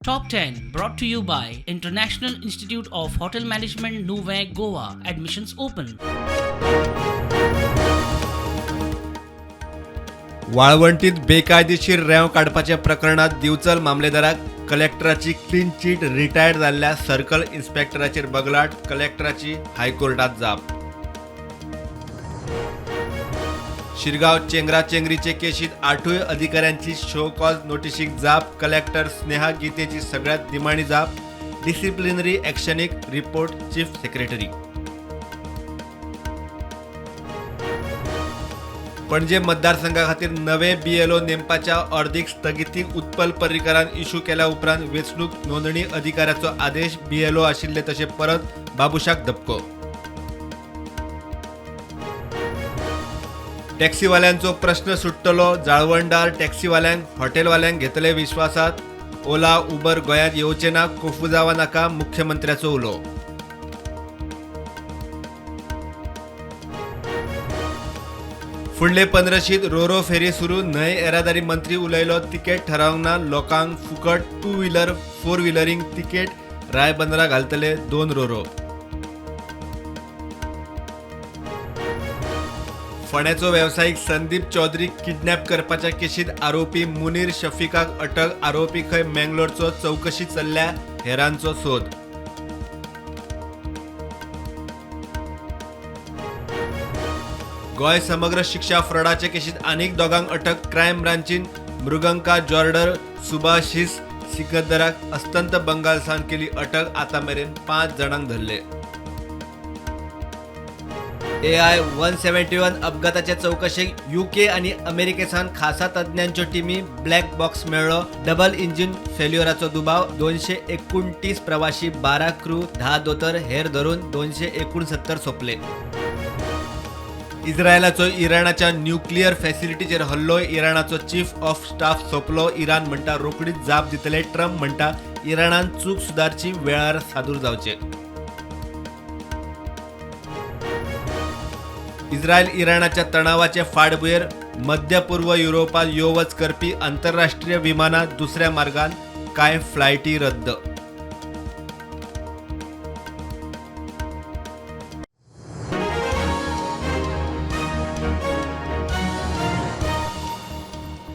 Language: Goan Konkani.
Top 10 brought to you by International Institute of Hotel Management, Nuvem, Goa. Admissions open. वाळवंटीत बेकायदेशीर रेंव काडपाच्या प्रकरणात दिवचल मामलेदाराक कलेक्टराची क्लीन चीट, रिटायर्ड जाल्ल्या सर्कल इन्स्पेक्टराचेर बगलाट, कलेक्टराची हायकोर्टात जाप. शिरगाव चेंगराचेंगरीचे केशीत 8 अधिकाऱ्यांची शो कॉज नोटिशीक जाप. कलेक्टर स्नेहा गीतेची सगळ्यात निमाणी जाप. डिसिप्लिनरी ॲक्शनीक रिपोर्ट चीफ सेक्रेटरी. पणजे मतदारसंघा खातीर नवे बीएलओ नेमपाच्या अर्दीक स्थगिती उत्पल पर्रीकारान इश्यू केल्या उपरांत वेंचणूक नोंदणी अधिकाऱ्याचो आदेश. बीएलओ आशिल्ले तशे परत बाबुशाक धपको. टॅक्सीवाल्यांचो प्रश्न सुट्टलो. जाळवणदार टॅक्सीवाल्यांक, हॉटेलवाल्यांक घेतले विश्वासात. ओला उबर गोंयांत येवचे ना, कोफुजावा नाका, मुख्यमंत्र्याचो उलो. फुडले 15शीत रोरो फेरी सुरू. न्हंय येरादारी मंत्री उलयलो. तिकेट थारावंक ना, लोकांक फुकट टू व्हिलर फोर व्हिलरींक तिकेट. रायबंदरा घालतले 2 रोरो. फोंड्याचो वेवसायीक संदीप चौधरी किडनॅप करपाच्या केशीत आरोपी मुनीर शफीकाक अटक. आरोपी खंय मेंगलोरचो, चवकशी चल्ल्या, हेरांचो सोद. गोंय समग्र शिक्षा फ्रॉडाचे केशीत आनीक 2 अटक. क्रायम ब्रांचीन मृगंका जॉर्डर सुभाषिस सिकंदराक अस्तंत बंगाल सावन केली अटक. आतां मेरेन 5 जाणांक धरले. AI 171 अपघाताचे चवकशेक UK आनी अमेरिकेसावन खासा तज्ञांच्यो टिमी. ब्लॅक बॉक्स मेळ्ळो. डबल इंजिन फेल्युअराचो दुबाव. 229 प्रवाशी, 12 क्रू, 10 दोतोर हेर धरून 269 सोंपले. इस्रायलाचो इराणाच्या न्यूक्लियर फॅसिलिटीचेर हल्लो. इराणाचो चीफ ऑफ स्टाफ सोंपलो. इराण म्हणटा रोखडीच जाप दितले. ट्रम्प म्हणटा इराणान चूक सुदारची, वेळार सादूर जावचे. इस्रायल इराणाच्या तणावाचे फाटभुंयेर मध्य पूर्व युरोपात यो वच करपी आंतरराष्ट्रीय विमानां दुसऱ्या मार्गान, कांय फ्लायटी रद्द.